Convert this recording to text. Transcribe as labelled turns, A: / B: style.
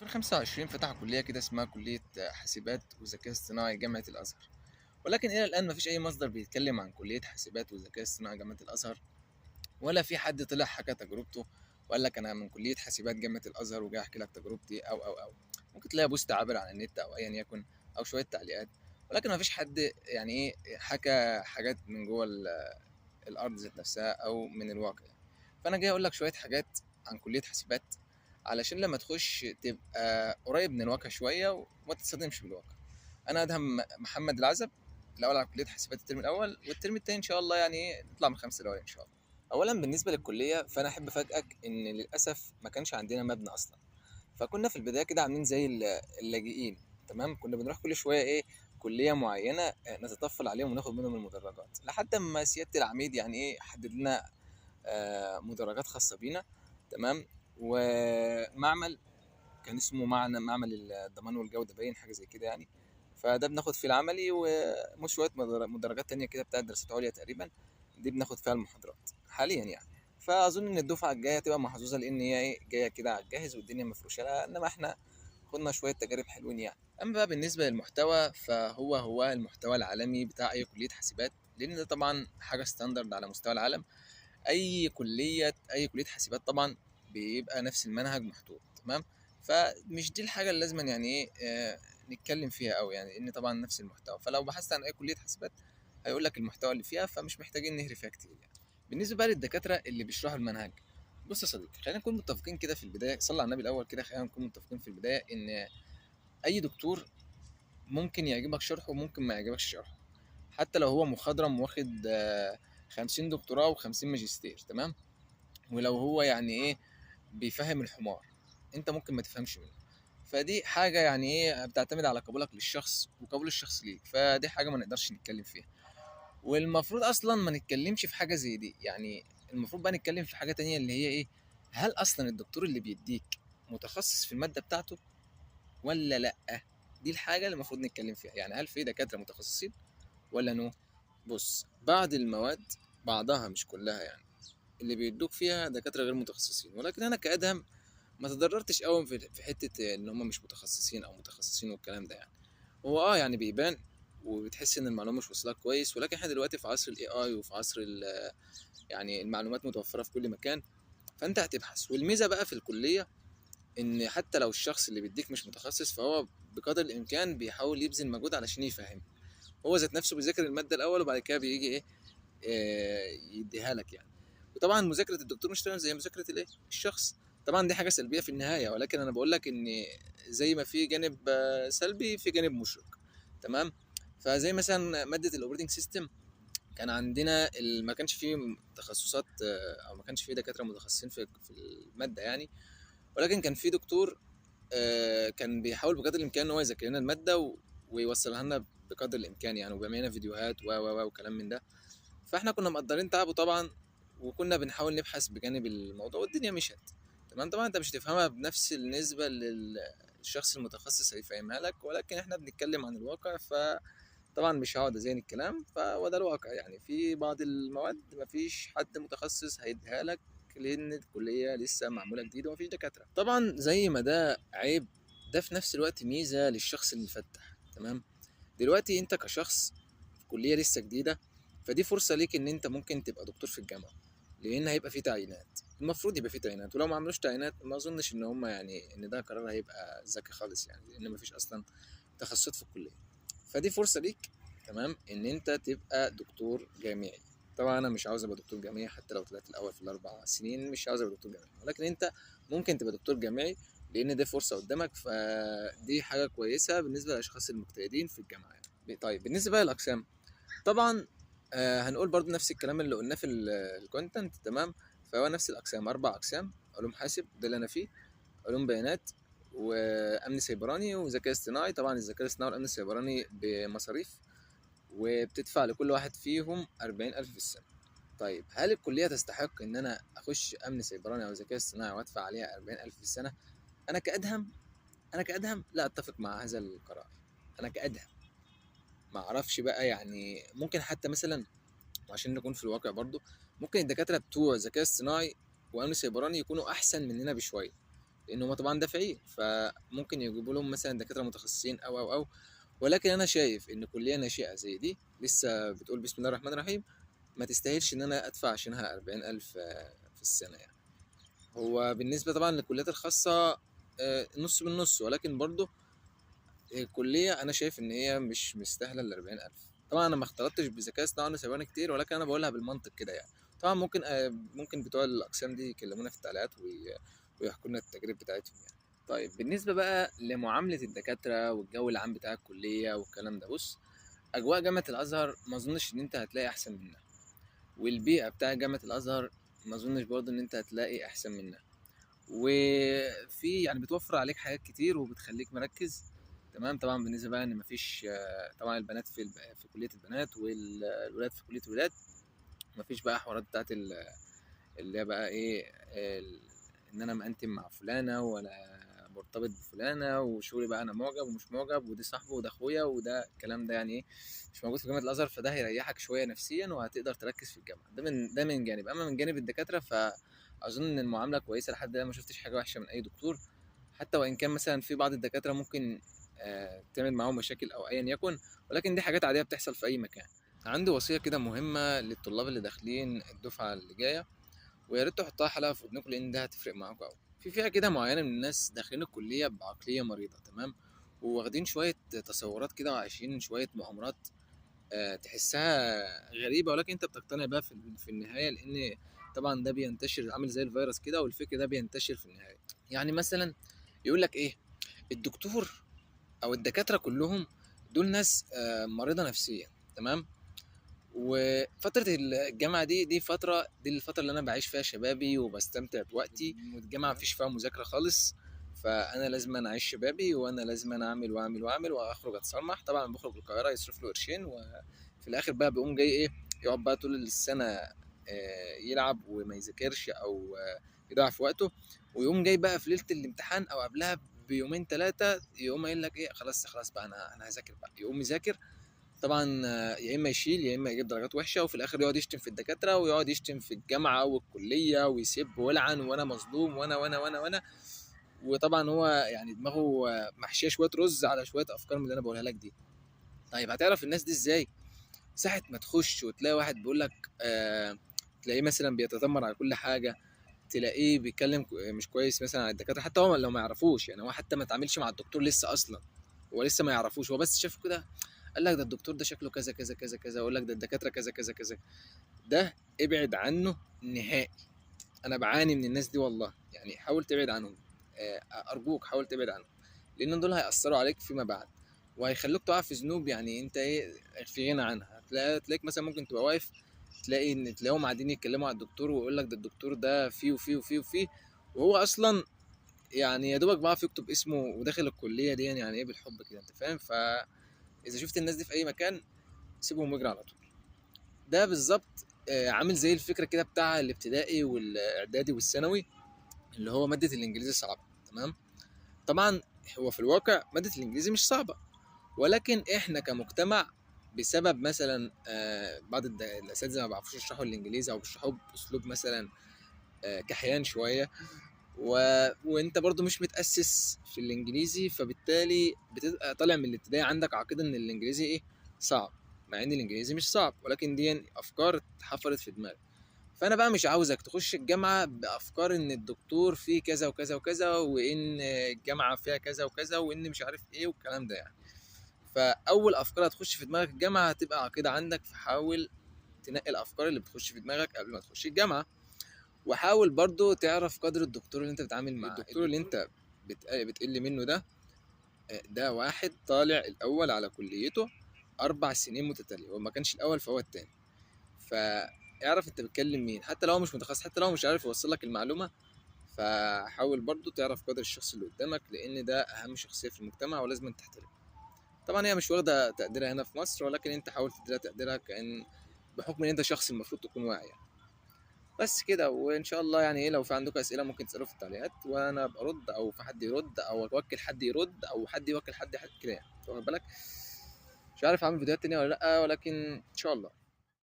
A: 2025 فتحوا كلية كده اسمها كلية حاسبات وذكاء اصطناعي جامعة الأزهر، ولكن إلى الآن مفيش أي مصدر بيتكلم عن كلية حاسبات وذكاء اصطناعي جامعة الأزهر، ولا في حد طلع حكى تجربته وقال لك أنا من كلية حاسبات جامعة الأزهر وجاي أحكي لك تجربتي أو ممكن تلاقي post عابر على النت أو أيا يكن أو شوية تعليقات، ولكن مفيش حد يعني إيه حكى حاجات من جوه الأرض ذات نفسها أو من الواقع. فأنا جاي أقول لك شوية حاجات عن كلية حاسبات علشان لما تخش تبقى قريب من الواقع شوية وما تتصدمش بالواقع. أنا أدهم محمد العزب، الأول على كلية حاسبات الترم الأول، والترم التاني إن شاء الله يعني إيه نطلع من 5 الأوائل إن شاء الله. أولاً بالنسبة للكلية، فأنا أحب أفاجئك إن للأسف ما كانش عندنا مبنى أصلاً، فكنا في البداية كده عاملين زي اللاجئين، تمام؟ كنا بنروح كل شوية إيه كلية معينة نتطفل عليهم وناخد منهم المدرجات، لحد ما سيادة العميد يعني إيه حدد لنا مدرجات خاصة بينا، تمام؟ ومعمل كان اسمه معمل الضمان والجودة، باين حاجة زي كده يعني، فده بناخد فيه العملي وشوية مدرجات تانية كده بتاعت دراسات عليا تقريبا، دي بناخد فيها المحاضرات حاليا يعني. فأظن إن الدفعة الجاية هتبقى محظوظة، لأن هي إيه جاية كده على الجاهز والدنيا مفروشة لها، إنما إحنا خدنا شوية تجارب حلوين يعني. أما بقى بالنسبة للمحتوى، فهو هو المحتوى العالمي بتاع أي كلية حاسبات، لأن ده طبعا حاجة standard على مستوى العالم. أي كلية حاسبات طبعا بيبقى نفس المنهج محطوط، تمام؟ فمش دي الحاجة اللي لازم يعني إيه، نتكلم فيها أوي يعني، لأن طبعا نفس المحتوى، فلو بحثت عن أي كلية حاسبات هيقول لك المحتوى اللي فيها، فمش محتاجين نهري فيها كتير يعني. بالنسبة بقى للدكاترة اللي بيشرحوا المنهج، بص يا صديقي، خلينا نكون متفقين كده في البداية، صلى على النبي الأول كده، خلينا نكون متفقين في البداية إن أي دكتور ممكن يعجبك شرحه وممكن ما يعجبكش شرحه، حتى لو هو مخضرم واخد 50 دكتوراه و50 ماجستير، تمام؟ ولو هو يعني إيه بيفهم الحمار، أنت ممكن ما تفهمش منه. فدي حاجة يعني إيه بتعتمد على قبولك للشخص وقبول الشخص ليك، فدي حاجة ما نقدرش نتكلم فيها، والمفروض أصلاً ما نتكلمش في حاجة زي دي يعني. المفروض بقى نتكلم في حاجة تانية اللي هي إيه، هل أصلاً الدكتور اللي بيديك متخصص في المادة بتاعته ولا لأ؟ دي الحاجة اللي المفروض نتكلم فيها، يعني هل في دكاترة متخصصين ولا نو؟ بص، بعض المواد بعضها مش كلها يعني اللي بيدوك فيها دكاترة غير متخصصين، ولكن أنا كأدهم ما تضررتش قوي في حتة إن هم مش متخصصين أو متخصصين والكلام ده يعني. هو يعني بيبان وبتحس إن المعلومة مش واصلة كويس، ولكن إحنا دلوقتي في عصر ال AI وفي عصر يعني المعلومات متوفرة في كل مكان، فأنت هتبحث. والميزة بقى في الكلية إن حتى لو الشخص اللي بيديك مش متخصص، فهو بقدر الإمكان بيحاول يبذل مجهود علشان يفهم، هو ذات نفسه بيذاكر المادة الأول وبعد كده بيجي إيه، يديها لك يعني. وطبعا مذاكرة الدكتور مش تمام زي مذاكرة الإيه؟ الشخص. طبعا دي حاجة سلبية في النهاية، ولكن أنا بقول لك إن زي ما في جانب سلبي في جانب مشرق، تمام؟ فزي مثلا مادة ال operating system كان عندنا ما كانش فيه تخصصات، أو ما كانش فيه دكاترة متخصصين في المادة يعني، ولكن كان في دكتور، كان بيحاول بقدر الإمكان إن هو يذاكر لنا المادة ويوصلها لنا بقدر الإمكان يعني، وبيعمل لنا فيديوهات و و و وكلام من ده. فإحنا كنا مقدرين تعبه طبعا، وكنا بنحاول نبحث بجانب الموضوع والدنيا مشت، تمام؟ طبعا انت مش هتفهمها بنفس النسبة للشخص المتخصص هيفهمها لك، ولكن احنا بنتكلم عن الواقع، فطبعا مش هقعد ازين الكلام، فهو ده الواقع يعني. في بعض المواد مفيش حد متخصص هيديها لك لان الكلية لسه معمولة جديد ومفيش دكاترة. طبعا زي ما ده عيب، ده في نفس الوقت ميزة للشخص اللي فتح، تمام؟ دلوقتي انت كشخص في كلية لسه جديدة، فدي فرصة ليك ان انت ممكن تبقى دكتور في الجامعة، لان هيبقى في تعيينات، المفروض يبقى في تعيينات، ولو ما عملوش تعيينات ما اظنش ان هم يعني ان ده قرار هيبقى ذكي خالص يعني، لان ما فيش اصلا تخصصات في الكلية. فدي فرصة ليك، تمام، ان انت تبقى دكتور جامعي. طبعا انا مش عاوز ابقى دكتور جامعي حتى لو طلعت الاول في ال4 سنين، مش عاوز ابقى دكتور جامعي، ولكن انت ممكن تبقى دكتور جامعي لان دي فرصة قدامك، فدي حاجة كويسة بالنسبة للاشخاص المجتهدين في الجامعة يعني. بالنسبة بقى للاقسام، طبعا، هنقول برضو نفس الكلام اللي قلناه في الكونتنت، تمام؟ فهو نفس الاقسام، 4 اقسام: علوم حاسب ده اللي انا فيه، علوم بيانات، وامن سيبراني، وذكاء اصطناعي. طبعا الذكاء الاصطناعي والامن السيبراني بمصاريف، وبتدفع لكل واحد فيهم 40,000 في السنة. هل الكلية تستحق إن أنا أخش أمن سيبراني أو ذكاء اصطناعي وأدفع عليها 40,000 في السنة؟ أنا كأدهم لا أتفق مع هذا القرار. أنا كأدهم ما أعرفش بقى يعني، ممكن حتى مثلا، وعشان نكون في الواقع برضو، ممكن الدكاترة بتوع ذكاء اصطناعي وأمن سيبراني يكونوا أحسن مننا بشوية، لان هم طبعا دافعين، فممكن يجيبوا لهم مثلا دكاترة متخصصين او او او. ولكن انا شايف ان كليه ناشئة زي دي لسه بتقول بسم الله الرحمن الرحيم، ما تستاهلش ان انا ادفع عشانها 40,000 في السنة يعني. هو بالنسبة طبعا للكليات الخاصة نص بالنص، ولكن برضه الكلية انا شايف ان هي مش مستاهلة ال 40,000. طبعا انا ما اختلطتش بذكاء اصطناعي وسيبراني كتير، ولكن انا بقولها بالمنطق كده يعني. طبعا ممكن بتوع الاقسام دي يكلمونا في التعليقات ويحكوا لنا التجارب بتاعتهم يعني. طيب بالنسبة بقى لمعامله الدكاترة والجو العام بتاع الكلية والكلام ده، بص، اجواء جامعه الازهر ما اظنش ان انت هتلاقي احسن منها، والبيئة بتاع جامعه الازهر ما اظنش برضه ان انت هتلاقي احسن منها، وفي يعني بتوفر عليك حاجات كتير وبتخليك مركز. تمام. طبعا بالنسبة بقى ان مفيش، طبعا البنات في كليه البنات والولاد في كليه الولاد، مفيش بقى حوارات بتاعت اللي هي بقى ايه، ان انا مقنتم مع فلانه ولا مرتبط بفلانه وشغلي بقى انا معجب ومش معجب ودي صاحبه وده اخويا وده الكلام ده، يعني ايه مش موجود في جامعه الازهر. فده هيريحك شوية نفسيا وهتقدر تركز في الجامعة. ده من جانب. اما من جانب الدكاترة فاظن ان المعاملة كويسة لحد الان، ما شفتش حاجة وحشة من اي دكتور، حتى وان كان مثلا في بعض الدكاترة ممكن تعمل معاهم مشاكل او ايا يكن، ولكن دي حاجات عادية بتحصل في اي مكان. عندي وصية كده مهمة للطلاب اللي داخلين الدفعة اللي جاية، ويا ريت تحطها حلقة في ودنكم لان ده هتفرق معاكم قوي. في فئة كده معينة من الناس داخلين الكلية بعقلية مريضه، تمام، وواخدين شوية تصورات كده وعايشين شوية مؤامرات تحسها غريبة، ولكن انت بتقتنع بها في النهاية، لان طبعا ده بينتشر عامل زي الفيروس كده، والفكر ده بينتشر في النهاية. يعني مثلا يقول لك ايه، الدكتور او الدكاترة كلهم دول ناس مريضه نفسيا، تمام. وفترة الجامعة دي فترة، دي الفترة اللي انا بعيش فيها شبابي وبستمتع بوقتي، والجامعة مفيش فيها مذاكرة خالص، فانا لازم انا اعيش شبابي، وانا لازم انا اعمل واعمل واعمل واخرج اتصرمح. طبعا بخرج القاهرة يصرف له قرشين، وفي الاخر بقى بيقوم جاي ايه، يقعد بقى طول السنة يلعب وما يذاكرش او يضيع في وقته، ويقوم جاي بقى في ليلة الامتحان او قبلها بيومين 3 يقوم قايل لك ايه، خلاص خلاص بقى انا هذاكر بقى، يقوم يذاكر. طبعا يا اما يشيل يا اما يجيب درجات وحشة، وفي الاخر يقعد يشتم في الدكاترة ويقعد يشتم في الجامعة والكلية ويسب ويلعن وانا مظلوم وانا وانا وانا وانا. وطبعا هو يعني دماغه محشيه شوية رز على شوية افكار من اللي انا بقولها لك دي. طيب هتعرف الناس دي ازاي؟ ساعة ما تخش وتلاقي واحد بيقول لك تلاقيه مثلا بيتذمر على كل حاجة، تلاقيه بيتكلم مش كويس مثلا على الدكاترة، حتى هو لو ما يعرفوش، يعني هو حتى ما اتعاملش مع الدكتور لسه اصلا، هو لسه ما يعرفوش، هو بس شافه كده قال لك ده الدكتور ده شكله كذا كذا كذا كذا، يقول لك ده الدكاترة كذا كذا كذا. ده ابعد عنه نهائي. انا بعاني من الناس دي والله، يعني حاول تبعد عنهم، ارجوك حاول تبعد عنهم، لان دول هيأثروا عليك فيما بعد وهيخلوك تقع في ذنوب يعني انت ايه في غنى عنها. تلاقيك مثلا ممكن تبقى واقف تلاقي ان تلاقيهم قاعدين يتكلموا على الدكتور ويقول لك ده الدكتور ده فيه وفيه وفيه وفيه، وهو اصلا يعني يا دوبك بقى يكتب اسمه وداخل الكلية دي يعني ايه بالحب كده، انت فاهم. فاذا شفت الناس دي في اي مكان سيبهم واجري على طول. ده بالظبط عامل زي الفكرة كده بتاع الابتدائي والاعدادي والثانوي، اللي هو مادة الانجليزي صعبة، تمام. طبعا هو في الواقع مادة الانجليزي مش صعبة، ولكن احنا كمجتمع بسبب مثلا بعض الاساتذة ما بيعرفوش يشرحوا الانجليزي او بيشرحوه باسلوب مثلا كحيان شوية، وانت برضو مش متاسس في الانجليزي، فبالتالي بتبقى طالع من الابتدائي عندك عقيدة ان الانجليزي ايه صعب، مع ان الانجليزي مش صعب، ولكن دي افكار اتحفرت في دماغك. فانا بقى مش عاوزك تخش الجامعة بافكار ان الدكتور فيه كذا وكذا وكذا، وان الجامعة فيها كذا وكذا، وان مش عارف ايه والكلام ده يعني. فاول افكار هتخش في دماغك الجامعة هتبقى عقيدة عندك، فحاول تنقي الافكار اللي بتخش في دماغك قبل ما تخش الجامعة. وحاول برضو تعرف قدر الدكتور اللي انت بتتعامل معاه. الدكتور اللي انت بتقل منه ده واحد طالع الاول على كليته 4 سنين متتالية، هو ما كانش الاول فهو التاني. فاعرف انت بتكلم مين، حتى لو هو مش متخصص، حتى لو هو مش عارف يوصل لك المعلومة، فحاول برضو تعرف قدر الشخص اللي قدامك، لان ده اهم شخصية في المجتمع ولازم تحترمه. طبعا هي مش واخده تقديرها هنا في مصر، ولكن انت حاول تديلها تقديرها كأن بحكم ان انت شخص المفروض تكون واعي يعني. بس كده، وان شاء الله يعني ايه لو في عندكم اسئلة ممكن تسالوا في التعليقات وانا برد، او في حد يرد، او اوكل حد يرد، او حد يوكل حد كده يعني، واخد بالك. مش عارف اعمل فيديوهات تانية ولا لا، ولكن ان شاء الله.